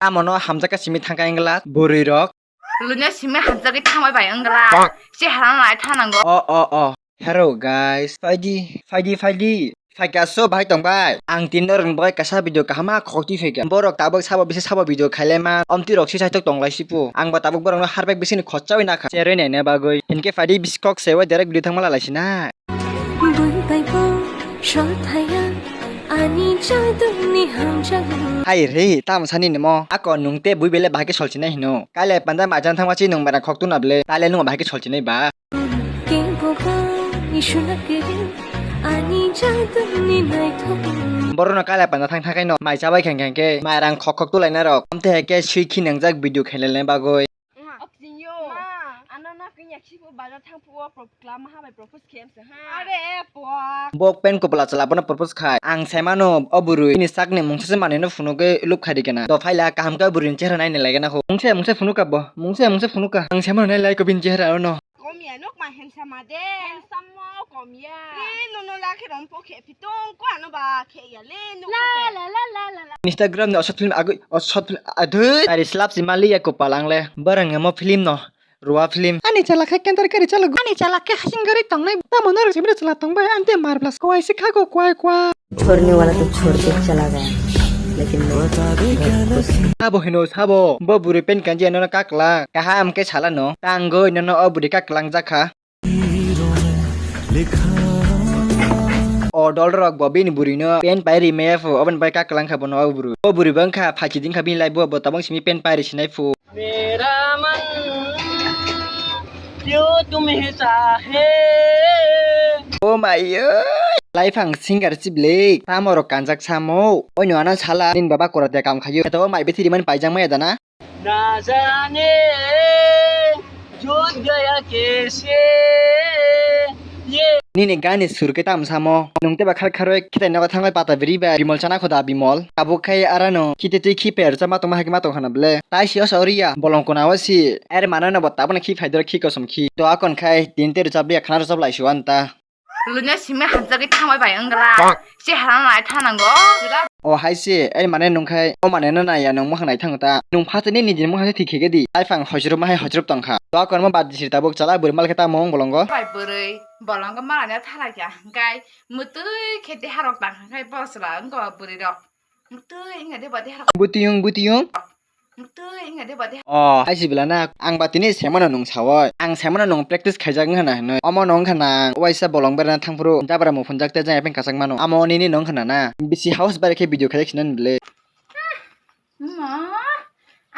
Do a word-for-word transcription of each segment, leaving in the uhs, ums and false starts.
Amono hamjakhe simi thangkha wngla bwrwi rok. Lunya simi hamjakhe thangbai bai wngla. Cheharano nai thanango. O, o, o. Hello guys, phaidi, phaidi, phaidi. Phaikha so bahai tongbai. Ang tin norokni bagwi kaisa video kaham ma khokti phaikha. Borok tabuk sabo bisi sabo video khailaima. Omtwi rok si saitok tonglai sipu. Ang bo tabuk borokno harbek bisini khotchawi nakha. Cherwi naina bagwi. Hinkhe phaidi bisi kok sewa direct video thangma lalai sinai. Bui bai bo sothaia ani jaduni hamjakmung. Hai re, tamo sani nimo. Ako nung te bui bele bahai khe solchinai hino. Kailai panda majan thangma chi nung bara khok tuna bele. Taile nung bahai khe solchinai ba. Keboba isuna kere ani jaduni naithok. Borokno kailai panda thang thakai no mai chabai kheng kheng khe mairang khok khok tulaina rok. Amte hai khe sui khi nangjak video khailai bagwi. Oxygen yo. Ma, ano na kanya khipo bazar thang phuo pro-, club maha bai propose khem se ha. Are, po. Bok pen kopla chala bono propose khai. Ang saimano o bwrwi ni sakni mungsa se manwi no phunugwi look khai di kena. Do phaila kaham khe bwrwi ni chehra naini lai gana kho. Mungsa mungsa phunukha bo. Mungsa mungsa phunukha. Ang saimano nai lai ko bini chehra no. Komya nok ma handsome ma de. Handsome mo komya. E, no no la khe rompo khe. Tong ko ano ba khe ya le nuk. La, la, la, la, la, la. Instagram ni o short film agwi, o short film adui. Ari slap si mali ya kopal ang le. Barang amo film no. Rua film. Ani chala khe kenter kari chala. Ani chala khe hasing gari tongnai. Tamo norok sibira chala tongbai. Ante mar plus kwai si khago kwai kwa. Chhorne wala to chhor ke chala gaya. Lekin sabo hino sabo. Bo buri pen kanji ano kakla. Kaham khe sala no. Tangoi nono o buri kaklang jakha. O dol rok bo bini bwrwi no pen pai ri maya phu, oboni bai kak kwlang kha bono o bwrwi. O bwrwi bo wngkha phachi ding kha bini life bo, bo tabang simi pen pai ri sinai phu. Mera man kyo tumhe chahe. O mai oi. Life ang singer chiblek, tamo rok kanjak samo. Oino ano sala, nini baba korate kam khayo. Kheto o mai bithi rimani paijak maya dana. Na jane jut gaya kaise ye. Nini gani sur khe tamo samo. Nung teba khar kharoi khitai nogo thangoi pata biri bai. Bimol chana khoda Bimol. Abo khai arano khite twi khi per cha matong ma hai khe matong khana ble. Tai si osa oriya bolong kona o si. Er mano no bo tabona khi phai doro khi kosom khi. To akon khai tin te rwchap liya khana rwchap lai si wan ta. Lunya simi hamjagwi thangbai bai wngla. Cheharano nai thanango. O hai se, ai mane nung khai, o mane no naiya nung mwkhang nai thango ta. Nung phatani nijini mwkhang se thik khe di. Life ang hoichwrwp ma hai hoichwrwp tong kha. To akormo bad di sir tabuk chala bwrwi mal khe tamo wng bolongo. Bai bwrwi, bolongo malani thalai kha. Hwnkhe mwtwi khe deha rok tang kha khai bo chwla wngkha bwrwi rok. Mwtwi wngya de ba deha rok. Butiyung, butiyung. Twi wngya de ba de. O, hai sibila na, ang ba tini saimano nung sawi. Ang saimano nung practice khaijak wngkha na hinwi. Omo no wngkha na, waisa bolong berana thangphuru, jabra muphunjak te jang epeng kachak mano. Amo nini no wngkha na na. Bisi house bare khe video khaijak sinani bwle. Ma,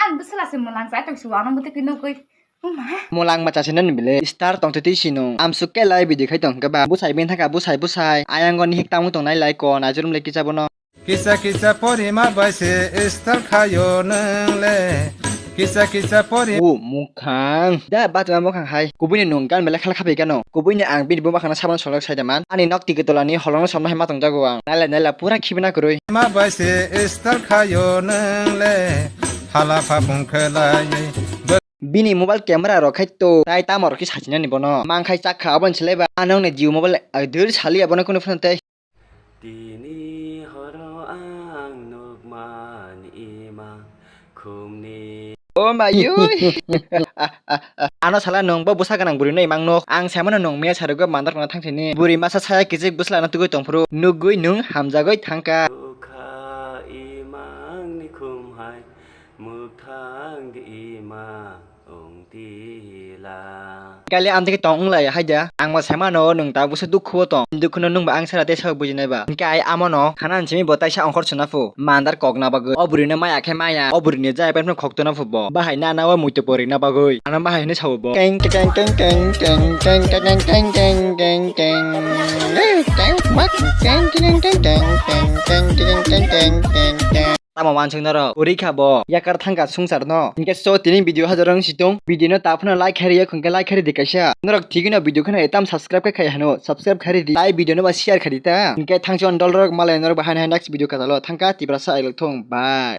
ang bwsala se mwlang chai tong si wano mwtwi khe nugwi. Ma. Mwlang ma chasinani bwle. Star tong twi si nung. Amsuk kelai video khai tong khe ba. Bwsai bini thangkha bwsai bwsai. Ayang o nihik tamo tong nai lai ko. Naijurum le kicha bono. Kisa kisa porima bai se style khayo nwng le. Kisa kisa pori. O mukhang. Da batma mukhang hai. Kubui ni nung gan belai khala khabai gano. Kubui ni ang bini buma khana sabon solok sai da man. Ani nok tiki tola ni holong somna hai ma tong jago ang. Naila naila pura khibina kwrwi. Ma bai se style khayo nwng le. Hala phapung khlai. Bini mobile camera rok khai to. Tai tamo rok khe sachinani bono. Mang khai chak kha aboni slai ba. Ano ne Jio mobile adur sali abono kunu phone tai. Tini horo ang nukmani ima khumni. O mayui. Ano sala nung bo bwsa gwnang bwrwi no imang nuk. Ang saimano nung miya sarigwi mandar kona thangthini. Bwrwi masa saya kichik bwsla no tugwi tongphuru. Nugwi nung hamjagwi thangkha. Bukha imangni khum hai mwkhang di ima. Ong tila. Kali amtwi tong wng lai hai da. Ang bo saimano nwng ta busu dukhu o tong. Dukhu no nwng ba ang sara tei sao bujinai ba. Hwnkhe ai amo no khana simi bo taisa ongkhor suna phu. Mandar kok na bagwi. O bwrwi no maya khe maya. O bwrwi ni jaya pai phano khok tona phu bo. Bahai na na o muitu pori na bagwi. Ano bahai hinwi sao bo. Keng keng keng. Tamo wansuk norok, uri kha bo, yakar thangkha sungsar no. Hinkhe so tini video hajaro wng si tong, video no ta phano like khairi ya, hwnkhe like khairi di kaisa. Norok thigwi no video kheno etam subscribe khe khai hano, subscribe khairi di, tai video no ba share khairi ta. Hinkhe thangsi on dol rok malai norok bahai hai next video kwtal o thangkha, Tiprasa ailok thung, bye.